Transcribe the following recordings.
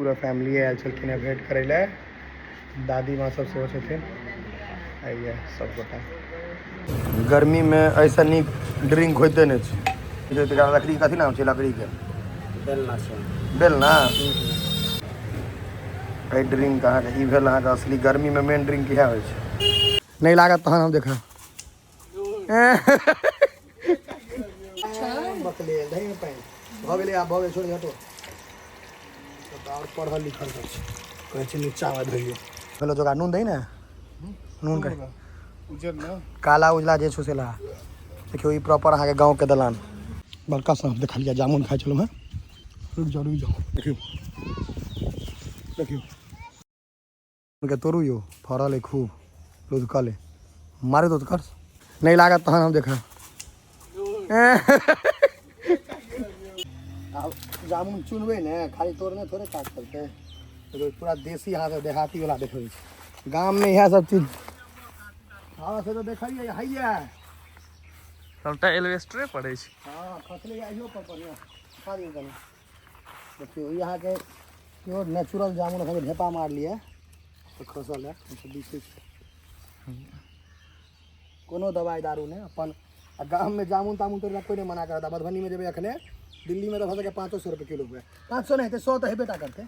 पूरा फैमिली आयल छलखिन हेँ भेँट करै लए, दादी माँ सब सेहो छथिन। आइए सब गोटा। गर्मीमे एहिसँ नीक ड्रिंक होइते नहि छै। एकरा लकड़ी कथी नाम छै? लकड़ीके बेलना छै। बेलना। एहि ड्रिंक अहाँके ई भेल अहाँके असली गर्मीमे मेन ड्रिंक इएह होइ छै। नहि लागत तहन हम देखब। बकले दही में पानि भऽ गेलै, आब भऽ गेलै, छोड़ हटो। आओर पढ़ल लिखल सब छै, कहै छै नीचाँमे धोइयो। हेलो जोगा, नून दही ने, नून के उजर ना। काला उजला जे छौ से ला। देखियौ, ई प्रॉपर अहाँके गाँवके दलान। बड़का साँप देखलियै, जामुन खाइ छलहुँ हेँ। रुकि जाउ, रुकि जाउ। देखियौ, देखियौ के तोड़ू यौ, फड़ल अइ खूब, लुधकल अइ। मारू तऽ कर नहि लागत तहन हम देखब। आब जामुन चुनबै ने, खाली तोड़ने थोड़े काज चलतै। देखियौ, पूरा देसी अहाँके देहाती वाला देखबै छै। गाममे इएह सब चीज। हँ, से तऽ देखलियै हैया। सबटा एल्वेस्टरे पड़ै छै। हँ, खसलै अहियो पर बढ़िआँ। खा दियौ कनि। देखियौ, ई अहाँके प्योर नेचुरल जामुन एखन ढेपा मारलियै तऽ खसल है, हमसब बिछै छी। कोनो दवाइ दारू नहि अपन। आ गाममे जामुन तामुन तोड़ै लए कोइ नहि मना करत। आ मधुबनीमे जेबै एखने, दिल्लीमे तऽ भऽ सकै 500 रुपए किलो हुए। 500 नहि हेतै, 100 तऽ हेबे टा करतै।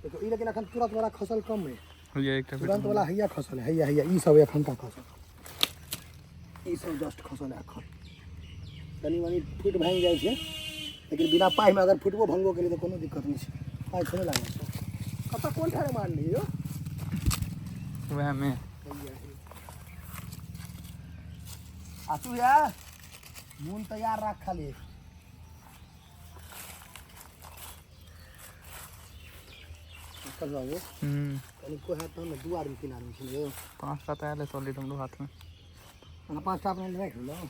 देखियौ ई, लेकिन एखन तुरंत वाला खसल कम है। हैया एकटा। तुरंत वाला हैया खसल है, हैया हैया। ई सब एखनका खसल, ई सब जस्ट खसल है एखन। कनि मनि फूटि भाङि जाइ छै, लेकिन बिना पाइमे अगर फुटबो भंगबो केलियै तऽ कोनो दिक्कत नहि छै। पाइ थोड़े लागल छै। कतऽ कोन ठारे मारलियै यौ? वएह मे। आसू या नून तैयार राख खाली। बाबू, कनिको हैत तहन ने। दू आदमी, तीन आदमी छै यौ। 5टा तऽ आयल है सॉलिड हमरो हाथमे। अहाँ 5टा अपने राखि लेलहुँ?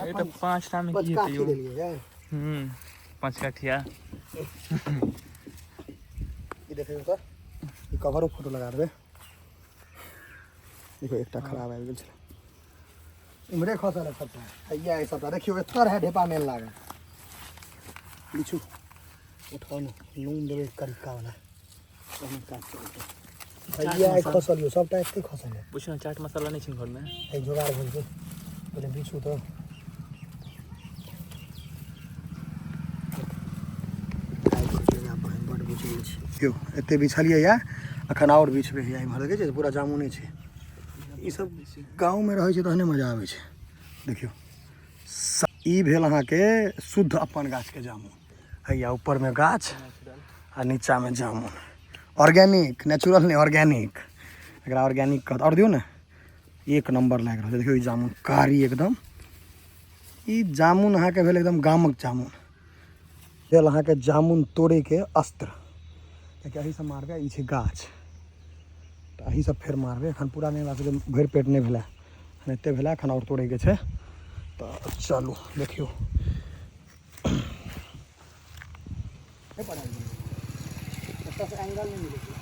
ई तऽ 5टा मे की हेतै यौ? देलियै। 5 काठिया। ई देखियौ सर, ई कवरो फोटो लगा देबै। देखियौ, एकटा खराब आबि गेल छलै। इम्हरे खसल है सबटा, हैया है सबटा। देखियौ, एतऽ रहै ढेपा मेन लागल। बिछू, उठाउ ने, नून देबै करिका वाला, ओहिमे काज चलतै। हैया है खसल यौ, सबटा एते खसल है। पूछू ने, चाट मसाला नहि छै घरमे? है, जोगाड़ भऽ जेतै। पहिले बिछू तऽ। बड्ड बुझि गेल छी यौ। एते बिछलियै या एखन आओर बिछबै। हैया इम्हर देखै छियै, पूरा जामुने छै। ई सब गाँवमे रहै छै तहने मजा आबै छै। देखियौ, ई भेल अहाँके शुद्ध अपन गाछके जामुन। हैया ऊपरमे गाछ आ नीचामे जामुन। ऑर्गेनिक, नेचुरल नहि, ऑर्गेनिक। एकरा ऑर्गेनिक कहत। आओर दियौ ने, एक नम्बर लागि रहल छै। देखियौ, ई जामुन कारी एकदम। ई जामुन अहाँके भेल एकदम गामक जामुन भेल। अहाँके जामुन तोड़ैके अस्त्र, कियाकि एहिसँ मारबै। ई छै गाछ, तऽ एहिसँ फेर मारबै। एखन पूरा नहि, हमरा सबके भरि पेट नहि भेलै, एखन एते भेलै, एखन आओर तोड़ैके छै। तऽ चलू, देखियौ। एंगल नहि मिलै छै।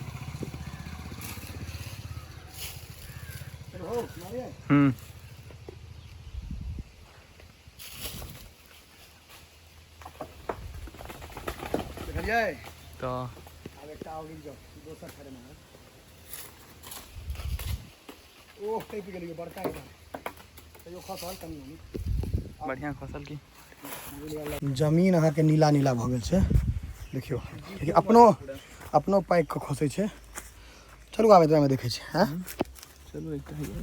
देखलियै? तऽ आब एकटा आओर रुकि जाउ, दोसर खड़े मारब। ओह, टपि गेलियै। बड़का एकटा तैयो खसल कनि मनि। बढ़िआँ खसल की? जमीन अहाँके नीला नीला भऽ गेल छै। देखियौ, लेकिन अपनो अपनो पाकि कऽ खसै छै। चलू, आब एतबेमे देखै छी। हँ। चलू, एकटा हैया।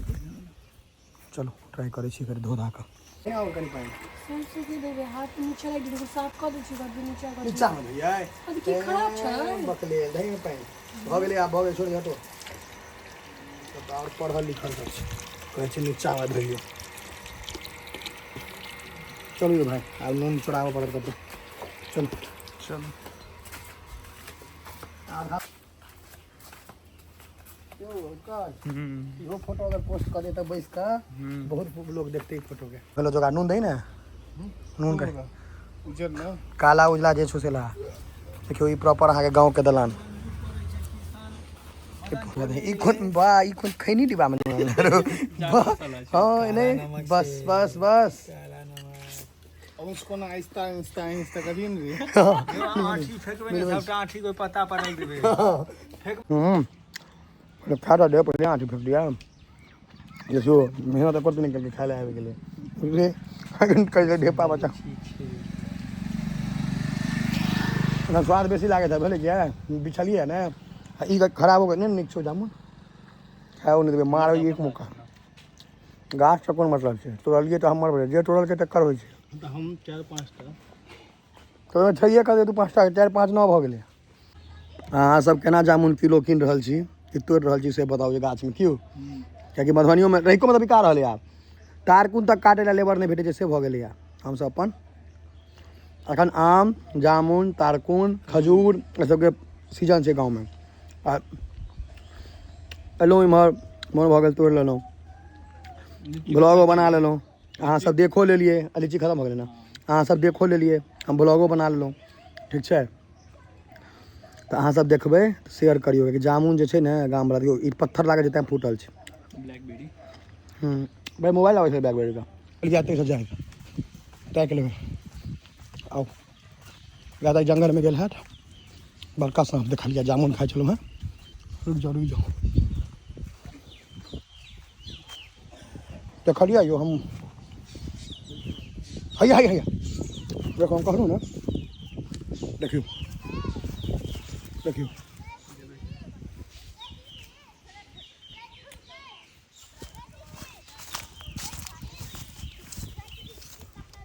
चलू, ट्राई करै छी फेर धो धा कऽ। आओर कनि पानि। सौंसे के देबै, हाथ नीचा लागि गेल, साफ कऽ दै छी, बाद नीचा कऽ। नीचामे धोइयै? अरे, की खराब छै? बकले दही में पानि भऽ गेलै, आब भऽ गेलै, छोड़ हटो। तऽ आओर पढ़ल लिखल सब छै, कहै छै नीचामे धोइयो। चलू यौ भाय, आब नून चोराबऽ पड़त कतौ। चलू। चलू। आधा यौ ओकर इहो फोटो अगर पोस्ट कऽ दे तऽ बैस कऽ बहुत लोग देखते ई फोटो के। हेलो जोगा, नून दही ने, नून के। उजर ना। काला उजला जे छौ से ला। देखियौ, ई प्रॉपर अहाँके गाँवके दलान। ई कोन बा? ई कोन खैनी डिब्बा में? हँ, नहि, बस बस बस। उसको ना आहिस्ता आहिस्ता आहिस्ता करिए ने रे। आँठी फेंकबै ने, सबटा आँठी कोई पत्ता पर राखि देबै। पहिले खा दे, पहिले आँठी फेंक दिया। देखियो मेहनत करते नहीं करके खाए आबि गेलै, बुझलियै? कैसे ढेपा बचा एखन स्वाद बेसी लागै छै, भेलै कि बिछलियै ने। आ ई खराब हो गेल नहि, नीक छौ जामुन, खाओ नहि देबै, मारबै एक मौका। गाछसँ कोन मतलब छै? तोड़लियै तऽ हमर भेलै, जे तोड़लकै तकर होइ छै। तऽ हम 4 5 टा तऽ ओहिमे छैहे कते? 2 5 टा, 4 5 9 भऽ गेलै। अहाँ सब केना जामुन किलो कीन रहल छी कि तोड़ि रहल छी से बताउ जे गाछमे क्यों? कियाकि मधुबनियोमे रहिकोमे तऽ बिका रहलै आब। तारकुन तक काटै लए लेबर नहि भेटै छै, से भऽ गेलैए। हमसब अपन अखन आम, जामुन, तारकुन, खजूर एहि सबके सीजन छै गाँवमे। आ एलहुँ इम्हर, मोन भऽ गेल तोड़ि लेलहुँ, ब्लॉगो बना लेलहुँ, अहाँ सब देखो लेलियै। आ लीची खतम भऽ गेलै ने? अहाँ सब देखो लेलियै, हम ब्लॉगो बना लेलहुँ। ठीक छै, तऽ अहाँ सब देखबै तऽ शेयर करियौ, कियाकि जामुन जे छै ने गामवला, देखियौ ई पत्थर लागल छै तैँ फूटल छै। ब्लैकबेरी। भाइ मोबाइल आबै छै ब्लैकबेरीके जाते से जाए ताकि लेबै। आउ जादा जंगलमे गेल हैत, बड़का साँप देखलियै, जामुन खाइ छलहुँ हेँ। रुकि जाउ, रुकि जाउ, देखलियै यौ हम। हैया हैया हैया, देखो हम कहलहुँ ने, देखियौ देखियौ।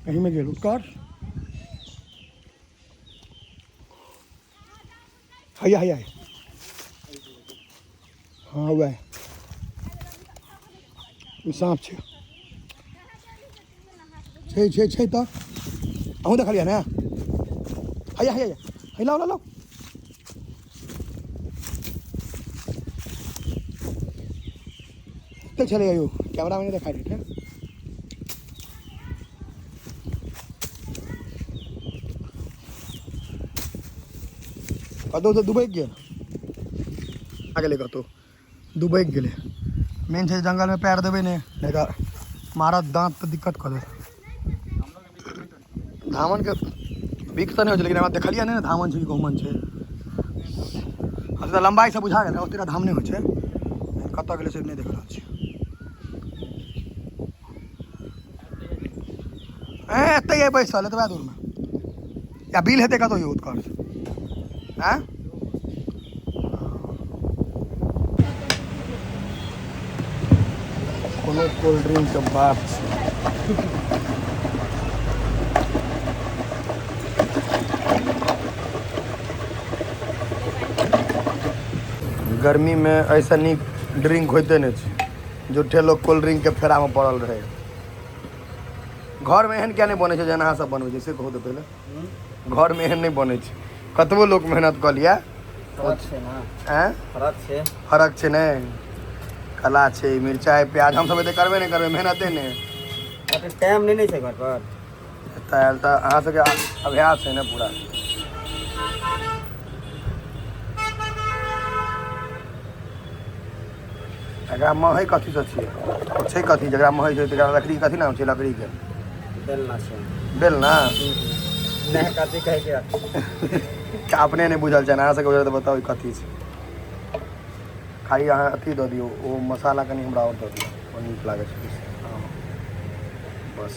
एहिमे गेल उत्कर्ष। हैया हैया, हाँ वएह साँप छै छै छै छै। तऽ अहूँ देखलियै ने? हैया हैया है, लाउ लाउ लाउ। कते छलै यौ? कैमरामे नहि देखाइ दैत। कतहु तऽ डुबैक गेल, आ गेलै कतहु डुबैक गेलै। मेन छै जंगलमे पैर देबै नहि, नहि तऽ मारत दाँत तऽ दिक्कत कऽ देत। धामनके बिख तऽ नहि होइ छै, लेकिन हमरा देखलियै नहि ने धामन छै कि गहुमन छै। हँ तऽ लम्बाइसँ बुझा गेल, ओतेक धाम नहि होइ छै। कतऽ गेलै से नहि देख रहल छी। ए एतै अइ बैसल एतबा दूरमे, या बिल हेतै कतहु यौ उत्कर्ष? आँय, कोनो कोल्ड ड्रिंक के बात छै। गर्मीमे ऐसा नीक ड्रिंक होइते नहि छै। झूठे लोग कोल्ड ड्रिंक के फेरामे पड़ल रहै। घरमे एहन किया नहि बनै छै जेना अहाँ सब बनबै छै, से कहू तऽ पहिले। घरमे एहन नहि बनै छै, कतबो लोक मेहनत कऽ लिअ। फरक छै ने। आँय, फरक छै। फरक छै ने, कला छै। मिरचाइ प्याज हमसब एते करबे नहि करबै, मेहनते नहि। टाइम नहि ने छै घर पर। एतऽ आयल तऽ अहाँ सबके अभ्यास है ने पूरा। एकरा महै कथीसँ छियै? ओ छै कथी जकरा महै छै? तकरा लकड़ी कथी नाम छै लकड़ीके? बेलना छै। बेलना। नहि, कथी कहै के? अपने नहि बुझल छै, अहाँ सबके बुझल तऽ बताउ ई कथी छै। खाली अहाँ अथी दऽ दियौ, ओ मसाला कनि हमरा आओर दऽ दियौ, ओ नीक लागै छै बेसी। हँ बस,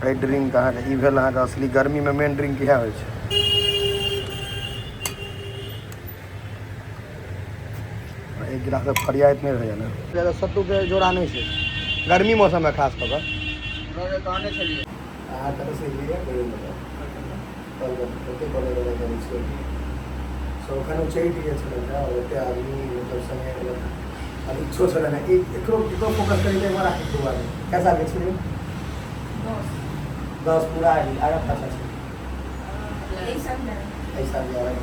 एहि ड्रिंक अहाँके ई भेल अहाँके असली गर्मीमे मेन ड्रिंक इएह होइ छै। एक गिलास तऽ फरियाइत नहि रहैए ने। जादा सत्तूके जोड़ा नहि छै गर्मी मौसममे खास कऽ कऽ। कहने छलियै। अहाँ कतऽ सिखलियै? कते बड़े बड़े करै छियै सब। एखन उच्चैठ गेल छलै ने, आओर एते आदमी मतलब संगे आब इच्छो छलै ने। एकरो एकरो फोकस करी तऽ एक बार दू आदमी। कै सालके छियै? 10 पूरा आगा पाछा छै। एहि साल 11।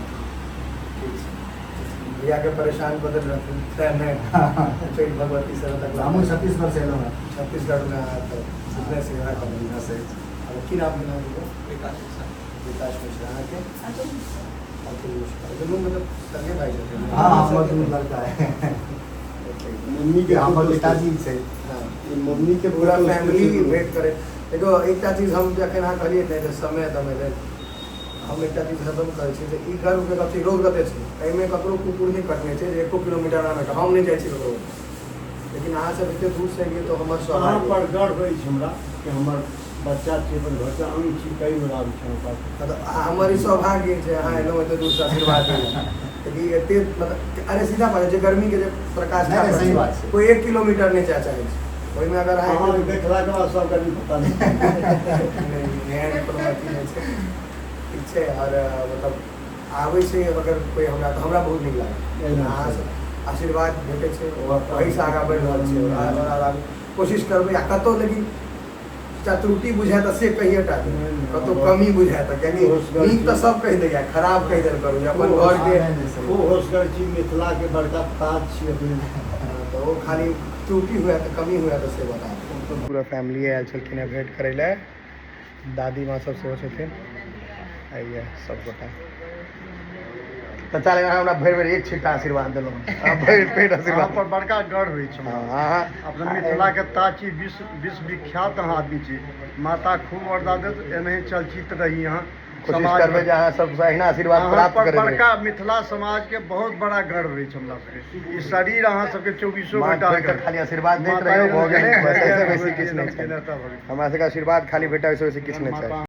ठीक छै, भैयाके परेशान कऽ देने रहथिन तैं नहि। उच्चैठ भगवती से तक। हमहूँ छत्तीसगढ़ से एलहुँ हँ। छत्तीसगढ़मे तऽ सुनने से से। अब की नाम भेल अहाँके? विकास मिश्रा। विकास मिश्रा। अहाँके? अतुल मिश्रा। दुनू मतलब संगे भाई छथिन? हाँ, हमर दुनू लड़का है। मम्मी के हमर पिताजी छै। हाँ। मम्मी के पूरा फैमिली वेट करे। देखो एकटा चीज हम जखन अहाँ कहलियै ने जे समय तमय लेल, हम एकटा चीज खतम करै छी जे ई गर्वके गप छै, रोग कते छै, एहिमे ककरो कुकुर नहि कटने छै जे एको किलोमीटर अहाँ, हम नहि जाइ छी ककरो, लेकिन अहाँ सब एते दूरसँ एलियै तऽ हमर अहाँ सौभाग्य। पर गर्व अछि हमरा कि हमर बच्चा छै, अपन घरसँ अंग छी, कई बेर आबै छै हमरा पास। मतलब हमर ई सौभाग्य छै, अहाँ एलहुँ एते दूरसँ आशीर्वाद देलहुँ, लेकिन एते मतलब अरे सीधा बात छै, जे गर्मीके जे प्रकाश नहि, नहि, सही बात छै। कोइ 1 किलोमीटर नहि जाय चाहै छै, ओहिमे अगर अहाँ अहाँके देखलाके बाद सब गर्मी पता नहि। नहि, एहन कोनो अथी नहि छै, ठीक छै। आओर मतलब आबै छै अगर कोइ हमरा तऽ हमरा बहुत नीक लागल, एहन अहाँ छै। सब आशीर्वाद भेटै छै, ओहिसँ आगाँ बढ़ि रहल छै, आओर आगू कोशिश करबै। आ कतहु लेकिन त्रुटि बुझाय तऽ से कहिए टा दियौ, नहि, नहि, कतहु बहुत कमी बुझाय तऽ, कियाकि होशगर नीक तऽ छी। सब कहि दैया, खराब कहि देल करू जे अपन घरके। खूब होशगर छी, मिथिलाके बड़का ताज छी अपने। तऽ ओ खाली त्रुटि हुए तऽ, कमी हुए तऽ से बता दियौ। पूरा फैमिली आयल छलखिन हेँ भेँट करै लए, दादी माँ सब सेहो छथिन, आइए सब गोटा। तऽ चल, अहाँ हमरा भरि भरि एक छिट्टा आशीर्वाद देलहुँ, अहाँ भरि पेट अहाँ आशीर्वाद। पर बड़का गर्व अछि हमरा। अहाँ अपना मिथिलाके ताज छी, विश्व विश्वविख्यात अहाँ आदमी छी। माता खूब वरदान देत, एनाही चलचित रही अहाँ। कोशिश करबै जे अहाँ सबसँ अहिना आशीर्वाद अहाँ प्राप्त पर करैत रही। बड़का मिथिला समाजके बहुत बड़ा गर्व अछि हमरा सबके। ई शरीर अहाँ सबके 24 माँ घंटा खोलि कऽ खाली आशीर्वाद दैत रहियौ, भऽ गेलै, बस एहिसँ बेसी किछु नहि छै। हमरा सबके आशीर्वाद खाली भेटै, ओहिसँ बेसी किछु नहि चाही।